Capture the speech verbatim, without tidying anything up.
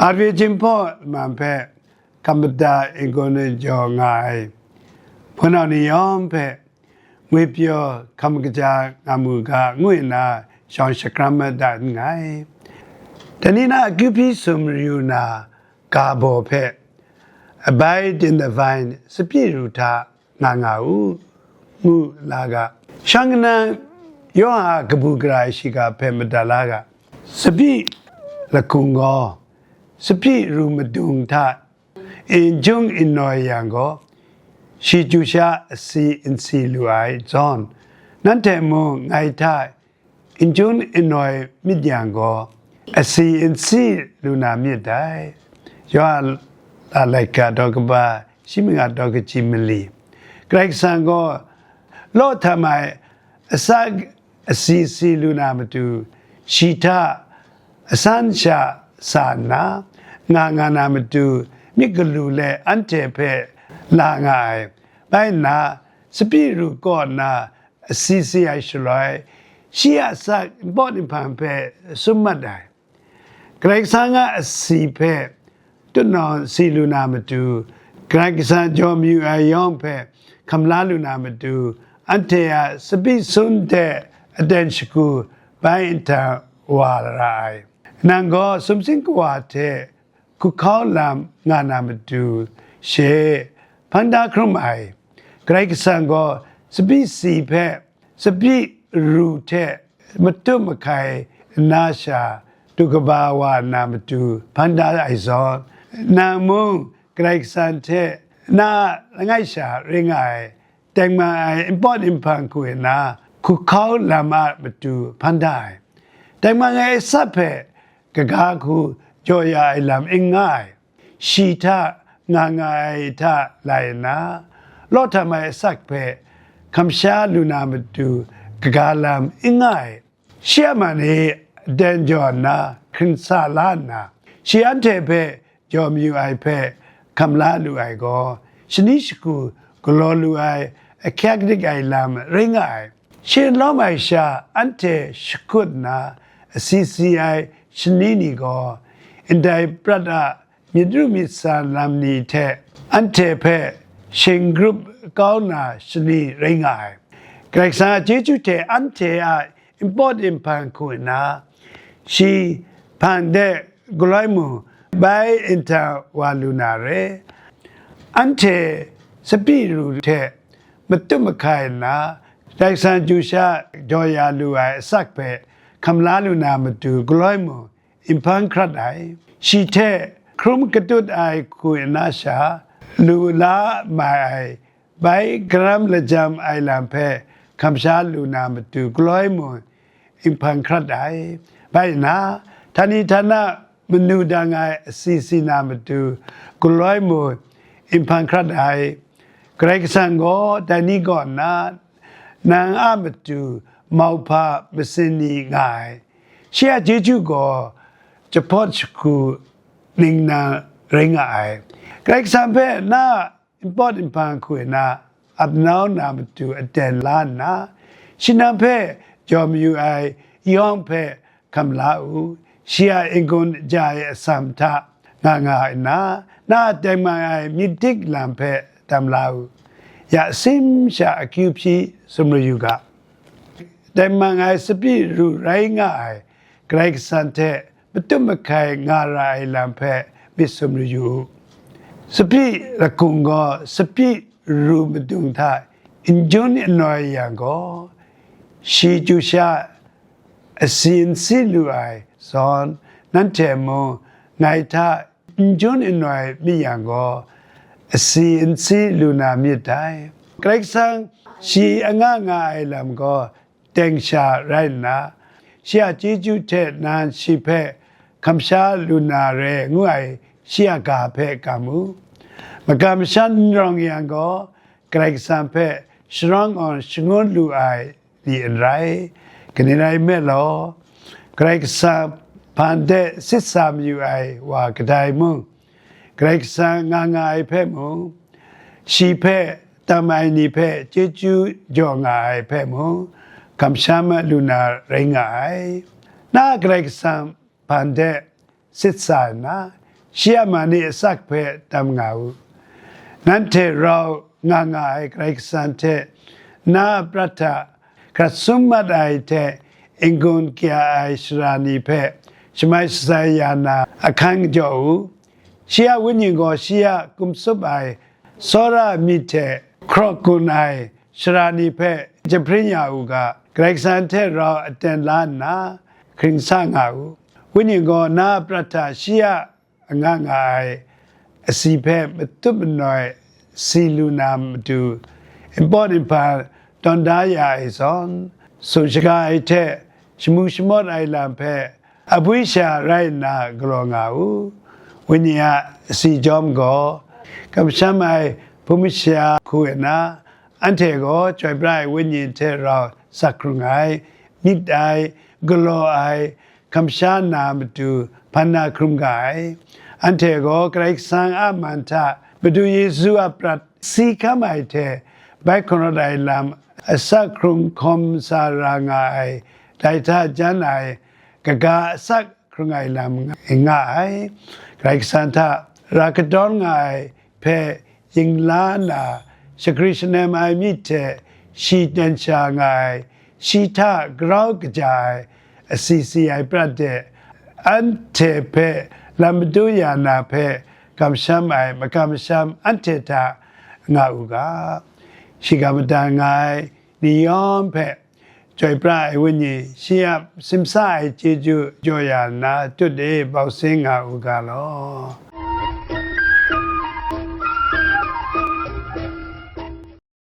Arve Jinghpaw lam hpe hkam mada n-gun n-jaw nga ai hpunau ni yawng hpe ngwi pyaw hkam kaja nga mu ga, ngu nna shawng shakram mada nngai. Dai ni na akyu hpyi sumru na ga baw hpe, Abide in the Vine, sapyi ru hta, nga nga u, ngu la ga. Shang nna, Yawhan a kabu gara ai shiga hpe mada la ga. Sapyi lakung gaw, sapyi ru madung hta n jung n noi yang gaw, shi chyu sha asi n si lu ai zawn, nanhte mung ngai hta n jung n noi myit yang gaw, asi n si lu na myit dai. Yawhan a laika daw kaba shi manga daw kaji mali. Karai Kasang gaw law htam ai asak asi si lu na matu, shi hta asan sha sa nna, nga nga na matu, myit galu let anhte hpe la nga ai. Bai nna, sapyi ru kaw nna asi si ai shaloi, shi a asak npawt nhpang hpe sum mat ai. Karai Kasang a asi hpe tutnawng si lu na matu, Karai Kasang jaw mayu ai yawng hpe hkam la lu na matu, anhte a sapyi sun hte aten shagu bai nhtang wa ra ai. Nang gaw sumsing kawa hte hkuhkau lam nga na matu she hpang da hkrum ai. Karai Kasang gaw sapyi si hpe sapyi ru hte matup mahkai nna sha du kaba wa nna matu hpang da ai zawn, nang mung Karai Kasang hte na langai sha ring nga ai, tengman ai npawt nhpang hku nna hkuhkau lam a matu hpang da ai. Tengman ai asak hpe kaga hku jaw ya ai lam n nga ai. Shi hta nga nga ai hta lai nna, law htam ai asak hpe hkam sha lu na matu kaga lam n nga ai. Shi a man e aten jaw nna hkring sa la nna, shi anhte hpe jaw mayu ai hpe hkam la lu ai gaw, shani shagu galaw lu ai ahkyak dik ai lam rai nga ai. Shi n lawm ai sha anhte shakut nna asi si ai shani ni gaw, ndai prat a myit ru myit san lam ni hte anhte hpe shingrup kau na shani rai nga ai. Karai Kasang a chyeju hte anhte a npawt nhpang hku nna, shi hpang de galoi mung bai nhtang wa lu na re. Anhte sapyi ru hte matup mahkai nna, Karai Kasang chyu sha jaw ya lu ai asak hpe hkam la lu na matu galoi mung nhpang hkrat ai. Shi hte hkrum katut ai hku nna sha, lu la mai ai bai karam lajam ai lam hpe hkam sha lu na matu galoi mung nhpang hkrat ai. Bai nna, htani htana manu dang ai asi si na matu galoi mung nhpang hkrat ai. Karai Kasang gaw dai ni kaw nna nang a matu mauhpa masin ni nga ai. Shi a chyeju gaw jahpawt shagu ningnan rai nga ai. Karai Kasang hpe na npawt nhpang hku nna ap nau na matu aten la nna, shi nang hpe jaw mayu ai yawng hpe hkam la u. Shi a n-gun ja ai atsam hta nga nga nna, na a tengman ai myit dik lam hpe dam la u. Ya, simsha akyu hpyi sumru yu ga. Tengman ai sapyi ru rai nga ai Karai Kasang hte matup mahkai nga ra ai lam hpe myit sumru yu u. Sapyi lakung gaw sapyi ru madung hta n jun n noi yang gaw, shi chyu sha asi n si lu ai zawn, nanhte mung ngai hta n jun n noi myit yang gaw, asi n si lu na myit dai. Karai Kasang shi anga nga ai lam gaw teng sha rai nna, shi a chyeju hte nan shi hpe hkam sha lu na re ngu ai shi a ga hpe kam u. Makam shan n rawng yang gaw, Karai Kasang hpe sharawng awng shangun lu ai ni n rai. Kaning rai nme law, Karai Kasang hpang de sit sa mayu ai wa kadai mung, Karai Kasang nga nga ai hpe mung, shi hpe tam ai ni hpe chyeju jaw nga ai hpe mung, kamsham lu na rai nga ai. Na Karai Kasang hpang de sit sa nna, shi a man ni asak hpe tam nga u. Nanhte rau nga nga ai Karai Kasang hte na a prat hta hkrat sum mat ai hte n-gun kya ai sara ni hpe shamai shatsai ya na ahkang jaw u. Shi a Wenyi gaw shi a kumsup ai tsawra myit hte hkraw gun ai sara ni hpe jahpring ya u ga, Karai Kasang hte rau aten la nna hkring sa nga u. Wenyi gaw na a prat hta shi a anga nga ai asi hpe matup manoi si lu na matu, npawt nhpa tawn da ya ai zawn, sum shaga ai hte shamu shamawt ai lam hpe abwi sha rai nna galaw nga u. Wenyi a asi jawm gaw, kamsham ai hpung masha hku e na, anhte gaw Chyoi Pra ai Wenyi hte rau sak hkrung ai, myit ai, galaw ai, kamsha na matu hpan na hkrum ga ai. Anhte gaw Karai Kasang a man hta Madu Yesu a prat si hkam ai hte bai hkungrawt ai lam asak hkrung hkawm sa ra nga ai, dai hta jan ai kaga asak hkrung ai lam nga ai. Karai Kasang hta ra kadawn nga ai hpe yin la na, shagri shanem ai myit hte shi ten sha nga ai, shi hta grau kaja ai, asi si ai prat de, anhte hpe lam madu ya na hpe kamsham ai makamsham anhte hta nga u ga, shiga madan nga ai ni yawng hpe Chyoi Pra ai Wenyi shi a simsa ai chyeju jaw ya nna tut e bau sing nga u ga law.